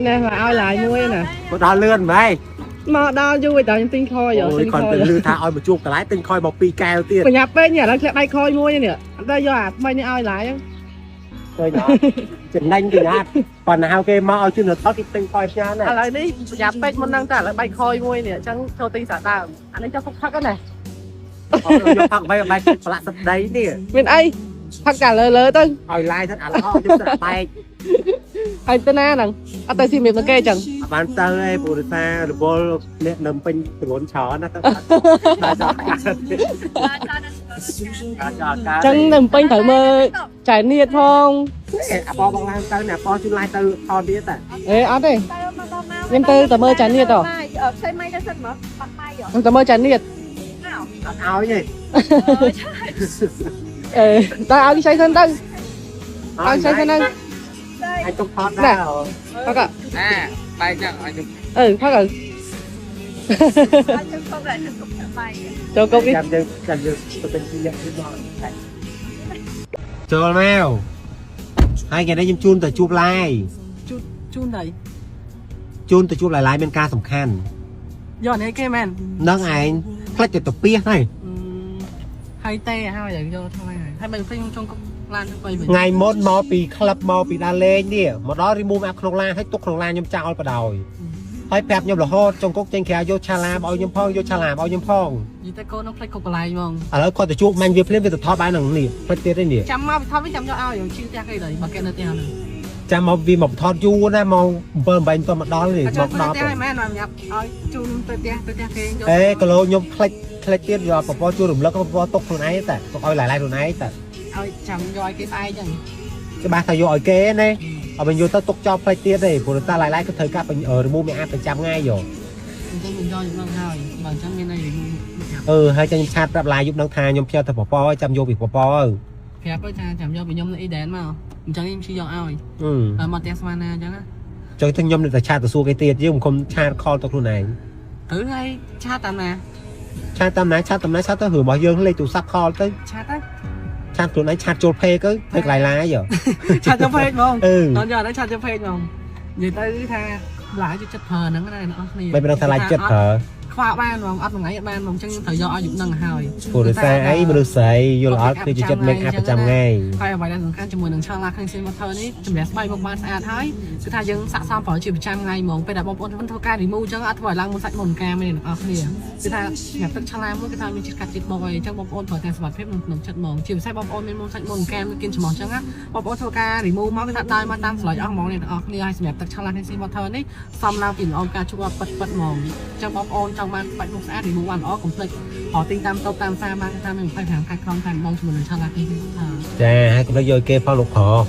នេះមកឲ្យឡាយមួយណា មកដល់លឿនម៉េច មកដល់យូរតែខ្ញុំទិញខយ អូយគាត់ទៅលឺថាឲ្យមកជួបកន្លែងទិញខយមក2កែវទៀត បញ្ញាពេកនេះឥឡូវធ្លាក់ដៃខយមួយនេះអត់ได้យកអាថ្មីនេះឲ្យឡាយហ្នឹង ឃើញអត់ចំណេញពីណាប៉ុន្តែហៅគេមកឲ្យជឿនថតគេទិញខយផ្ញើណា ឥឡូវនេះបញ្ញាពេកមុនហ្នឹងតែឥឡូវបែកខយមួយនេះអញ្ចឹងចូលទិញសាដើមអានេះចុះផឹកហ្នឹងណា យកផឹកបីបែកប្រឡាក់សដីនេះ មានអីផឹកតែលើលើទៅ ឲ្យឡាយទៅអាឡោយកទៅបែក ហើយទៅណាហ្នឹងអត់ទៅស៊ីមៀបទៅគេអញ្ចឹង អត់បានទៅឯងព្រោះថារវល់អ្នកនៅពេញទងន់ច្រើនណាទៅដល់ចោលកាត់ដល់ចោលកាត់ ចឹងនៅពេញត្រូវមើលចែនៀតផង អាប៉បងឡើងទៅអាប៉ជូនឡាយទៅថតទៀតតា អេអត់ទេខ្ញុំទៅតែមើលចែនៀតត ផ្សេងម៉ៃទៅសិនមកបាត់ម៉ៃ ខ្ញុំទៅមើលចែនៀត អត់ឲ្យទេ អេតើឲ្យគេចៃសិនទៅឲ្យចៃសិនទៅ អញទុកថតដែរ ផឹក អាបែកចឹងអញ អឺផឹកអើ ខ្ញុំខំដែរខ្ញុំទុកបែក ចូលគុក ចាំយើងចាំយើងទៅเป็นទីអ្នកទីមកចូលមកហើយថ្ងៃនេះខ្ញុំជូនទៅជួបឡាយ ជូនទៅ ជូនទៅជួបឡាយឡាយមានការសំខាន់ យកនេះគេមែន នឹងឯងផ្លេចទៅទៅពីហើយ ហើយទេហើយយកថ្លៃហើយមិនភ្លេចខ្ញុំចង់គុកឡានទៅវិញ ថ្ងៃមុនមកពីក្លឹបមកពីដើរលេងនេះមកដល់ remove app ក្នុងឡានហើយទុកក្នុងឡានខ្ញុំចោលបដ ாய் ហើយប្រាប់ខ្ញុំរហូតចុងគុកចេញក្រៅយកឆាឡាមឲ្យខ្ញុំផងយកឆាឡាមឲ្យខ្ញុំផង និយាយទៅកូននោះផ្លេចគុកកន្លែងហ្មង ឥឡូវគាត់ទៅជួបមាញ់វាភ្លាមវាទៅថតបាននឹងនេះផ្លេចទៀតទេនេះ ចាំមកវាថតវិញចាំយកឲ្យជឿផ្ទះគេដល់បើគេនៅផ្ទះហ្នឹង ចាំមកវាមកថតយូរណាម៉ោង7 8តមកដល់នេះមក 10ផ្ទះហើយមែនមកញ៉ាប់ឲ្យជូនទៅផ្ទះទៅផ្ទះគេ អេគីឡូខ្ញុំផ្លេចផ្លេចទៀតយកពពជួររំលឹកពពទុកខ្លួនឯងតែទុកឲ្យឡាយឡាយខ្លួនឯងតែ ឲ្យចាំយកឲ្យគេស្អែកចឹង ច្បាស់ថាយកឲ្យគេណាឲ្យបញ្យកទៅទុកចោលផ្លេចទៀតទេព្រោះតែឡាយឡាយគឺត្រូវការ remove មេអាប្រចាំថ្ងៃយក អញ្ចឹងខ្ញុំយកយ៉ាងហើយបើអញ្ចឹងមានន័យ remove អឺហើយចាំខ្ញុំឆាតប្រាប់ឡាយយប់នឹងថាខ្ញុំផ្ញើទៅពពឲ្យចាំយកពីពពទៅ ប្រាប់ទៅថាចាំយកពីខ្ញុំនៅអ៊ីដែនមកអញ្ចឹងខ្ញុំជិះយកឲ្យហើយមកផ្ទះស្មានណាអញ្ចឹងណា ចង់ទៅខ្ញុំនៅតែឆាតទៅសួរគេទៀតយើងមិនគុំឆាតខលទៅខ្លួនឯង ទៅហើយឆាតតាមណា ឆាតតាមណាឆាតតាមណាឆាតទៅរឿងរបស់យើងលេខទូរស័ព្ទខលទៅ ឆាតទៅ ឆាតខ្លួនឯងឆាតចូលពេកទៅពេកឡាយឡាយ ឆាតចូលពេកហ្មងអត់យកតែឆាតចូលពេកហ្មងនិយាយទៅថាឡាយចិត្តប្រើហ្នឹងណាអ្នកនរគ្នា មិនដឹងថាឡាយចិត្តប្រើ ខ្វះបានហ្មងអត់មួយថ្ងៃអត់បានហ្មងអញ្ចឹងត្រូវយកឲ្យយប់នឹងហើយ ព្រោះដោយសារអីមនុស្សស្រីយល់អត់គឺជាចិត្ត make up ប្រចាំថ្ងៃ ហើយអ្វីដែលសំខាន់ជាមួយនឹងឆាឡា Cleansing Water នេះជំរះស្បែកមកបានស្អាតហើយគឺថាយើងសាកសមប្រើជាប្រចាំថ្ងៃហ្មងពេលដែលបងប្អូនធ្វើការ remove អញ្ចឹងអត់ធ្វើឲ្យឡើងមុនសាច់មុនកាមទេអ្នកនរគ្នាគឺថាសម្រាប់ទឹកឆាឡាមួយគឺថាមានជាតិកាត់ជាតិមកហើយអញ្ចឹងបងប្អូនប្រើតែសុខភាពនិងក្នុងចិត្តហ្មងជាពិសេសបងប្អូនមានមុនសាច់មុនកាមគៀនច្រមុះអញ្ចឹងណាបងប្អូនធ្វើការ remove មកគឺថាដើរមកតាមស្លាយអស់ហ្មងអ្នកនរគ្នាហើយសម្រាប់ទឹកឆាឡា Cleansing Water នេះសំឡើងពីល្អការជួបពិតពិតហ្មងអញ្ចឹងបងប្អូនចង់បានបាច់មុខស្អាត remove បានល្អកុំភ្លេចរកទិញតាមតូបតាមផ្សារបានតាម25ខែក្រុងតែម្ដងជាមួយនឹងឆាឡា Cleansing Water ចាហើយកុំភ្លេចយកគេផងលោកប្រុស